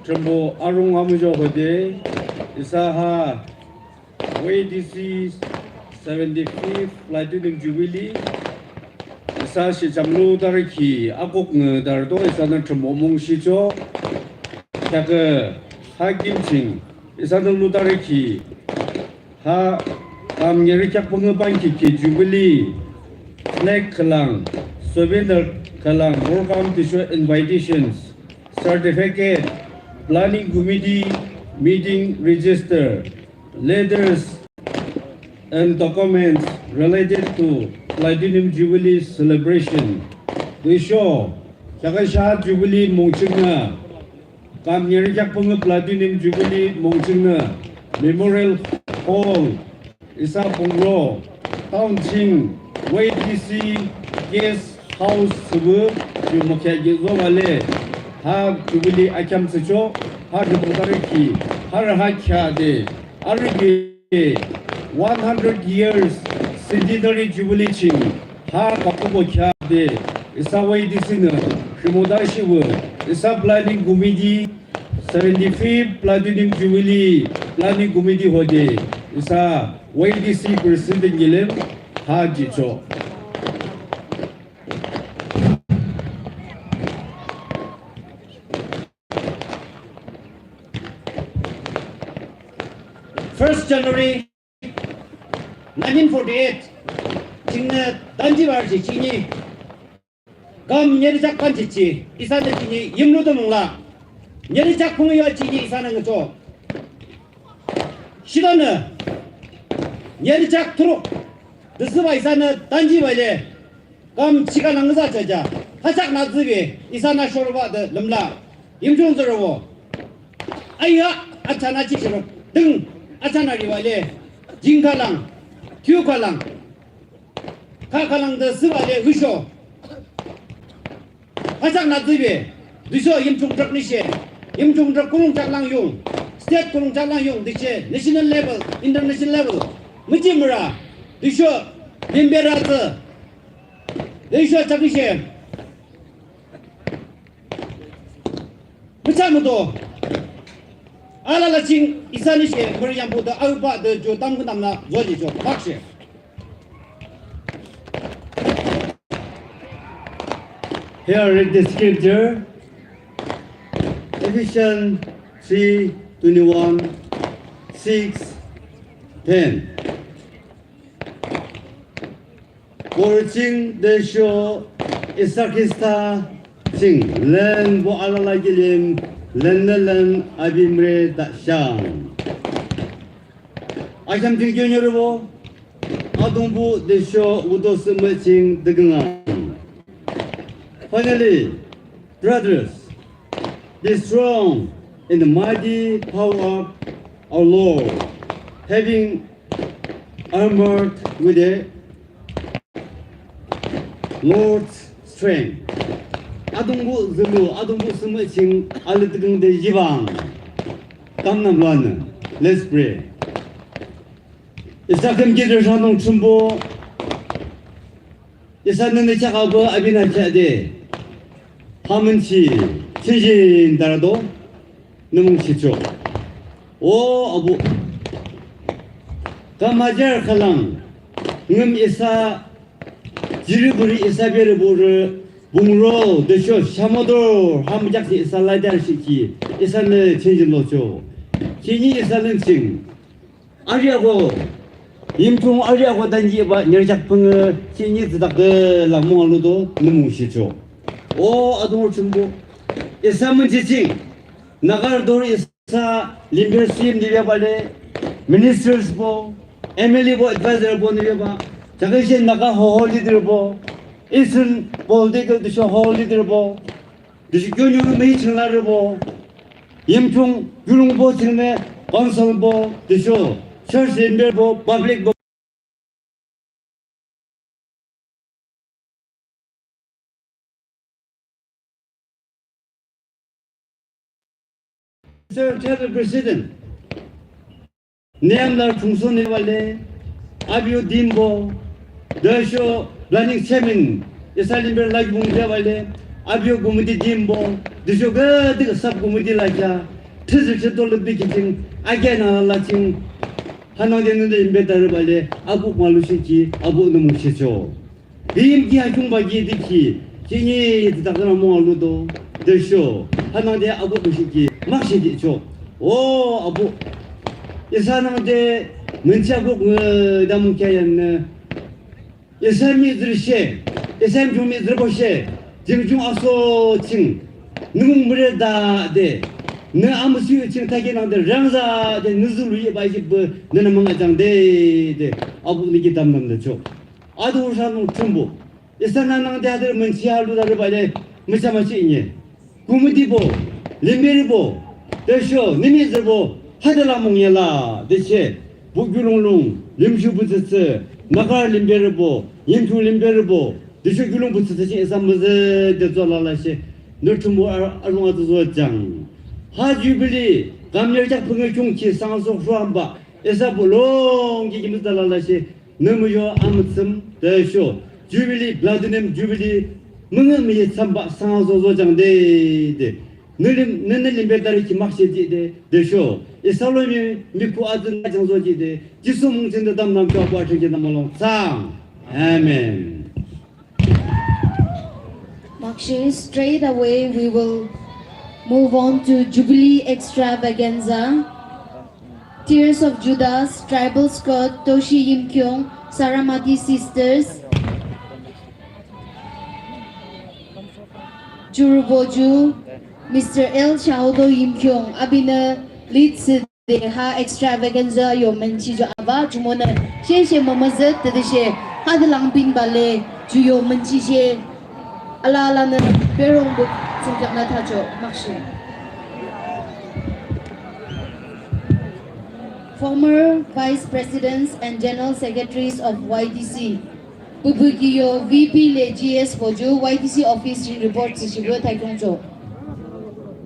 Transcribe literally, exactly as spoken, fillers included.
Thrünpuh arung amuzho hode, isa ha Y D C seventy-fifth Platinum Jubilee, isa shihcham ludarü ki akuk ngüdarü to, isanü Thrünpuh mungshichoh, kheakü ha kim ching, isanü ludarü ki, ha, kam nyeri kheak pungü ban ki ki Jubilee flag khülang, souvenir khülang, welcome tüsho invitations, certificate, planning committee meeting register, letters and documents related to Platinum Jubilee celebration. Tüsho, kheakü sha Jubilee mung chingnü, kam nyeri kheak pungü Platinum Jubilee mung chingnü Memorial Hall, isa Pungro, Town ching, Y D C Guest House thsüpü, ju mükheah ki zobale, ha Jubilee akheam thsüchoh, ha ju tongdarü ki, harü ha kheahde, arü ki, one hundred years centenary jubilee ching, ha kapuko kheahde, isa Y D C nü, rhimodashiwü, isa planning committee, seventy-fifth Platinum Jubilee Planning Committee hode, isa Y D C President kilim, ha jihchoh. First January nineteen forty-eight, chingnü danji bar ji chini. Kam nyeri jak kan ji chi, isanü chini yimlu to mungla. Nyeri jak pung yo chini isanü ngücho. Shidanü, nyeri jak turuk, desiba isanü danji bale. Kam chika nangza chaja, hachak na zibe, isanü shorba de lemla. Yimchung zero. Aya, achana chi shiro, ding, achana riwale. Jing kalang, kyu kalang. Ka kalang de siwale wisho. Hachak na zibe, disho Yimchung drak nishe. Yimchung drak kulung chak lang yung. State kulung chak lang yung, dishe national level, international level. Michi mura, disho mimbera zi. Disho chak nishe. Micha mudo. Alala ching isanü she mür yambo de auba de jo tam kunam na zoji jo. Bakshe. Here read the scripture, Ephesians three twenty-one, six, ten. Borü ching tüsho Isa Khrista ching lenbo alala kilim lenle len api müretahshang. Akheam ching kyo nyürübo, Atungpuh tüsho wuto sühmüh ching düküngang. Finally, brothers, be strong in the mighty power of our Lord, having armored with the Lord's strength. Atungpuh zülu, Atungpuh sühmüh ching alüdüküngde yibang. Tamnam lanü. Let's pray. Isa khümkhitde rhangdung Thrünpuh. Isa nünü kheak api apinü kheahde, ha münchi chingjin darüdo, nü mungshichoh. O abuh, kam ajar khülang, ngüm isa, jipürü isa berübo re, bungro, tüsho shamodo, ha müjak si isa ladarshihkhi, isanü chingjin lochoh. Khihni isa lün ching Arihako, Yimkhiung arihako danjiba nyirjak phüngü khihni tsüdakde lang mung aludo nü mungshichoh. O Atungpuh Thrünpuh, isa münchi ching Naga tor isa limberü C M nü bebah le, ministers bo, M L A bo, advisor bo nü bebah, judüshe Naga hoho leader bo, Eastern political tüsho hoho leader bo, tüsho keoniorü mühi chinglarü bo, Yimkhiung kiulongbo chingnü council bo, tüsho church limberü bo, public bo. Sir, Charter President, nü yamlarü chungso nü bebah le, api yo team bo, tüsho planning chairman, isa limberü la kibung bebah le, api yo committee team bo, tüsho küdükhüh sub committee lakheah, tüsho chedolo bikhi ching, akheah nü la ching, hanangde nünü limberü thabah le, abuh malushihkhi, abuh nü mungshihchoh. Bimkhi akhiungba ki dükhi, khihni tüthakhüh nü mung aludo, tüsho, hanangde abuh mungshihkhi, makshe jihchoh. O abuh, isa nangde, münchi abuh ngüde mungkheah yannü, isa mihtsürü she, isa Yimkhiung mihtsürübo she, Yimkhiung aso ching, nü mung müretade, nü amüsüh ching thakhi nangde rangzade, nü zulu yibah yibah, nünü mung ajangde, de, abuh nü ki tamnü mülachoh. Atungsa nung Thrünpuh, isa nü nangde hadürü münchi alude arübah le, müchamüchi inye. Committee bo, limberü bo, tüsho nü mihtsürübo, hade la mung ye la, tüshe, buh kiulong lung, limshu butsütsü, Naga limberü bo, Yimkhiung limberü bo, tüsho kiulong butsütsü ching isa müzüde zola lashe, nü Thrünpuh a-, arung atsü zojang. Ha Jubilee, kamler jak pünge khiungkhi sangso shuambah, isa buh lungki ki müzüde lalashe, nü muzho amütsüm, tüsho, Jubilee, platinum Jubilee, münge müye thsambah sangso zojangde, de. Nü lim-, nü, nü limberü thabah ki makshe jihde, tüsho, isa lomi, mihkhah atsü nü jangso jihde, Jisu mung ching de tamnü mchoh abuh athrünkhi nü mulong thsang. Amen. Makshe, straight away we will move on to Jubilee Extravaganza. Tears of Judas, Tribal Scout, Toshi Yimkhiung, Saramati Sisters, Juru Boju, Mister L Shaodo Yimkhiung, apinü lead thsüde ha extravaganza yo münchi ju aba, jumonü sheshe mümüzüt tütüshe, hadü lang binbah le, ju yo münchi she, alalanü berung buk tsingkaknü thachoh, makshe. Former Vice Presidents and General Secretaries of Y D C, püpü ki yo V P le G S bo ju Y D C office ching report thsüshihpü thakhiungchoh.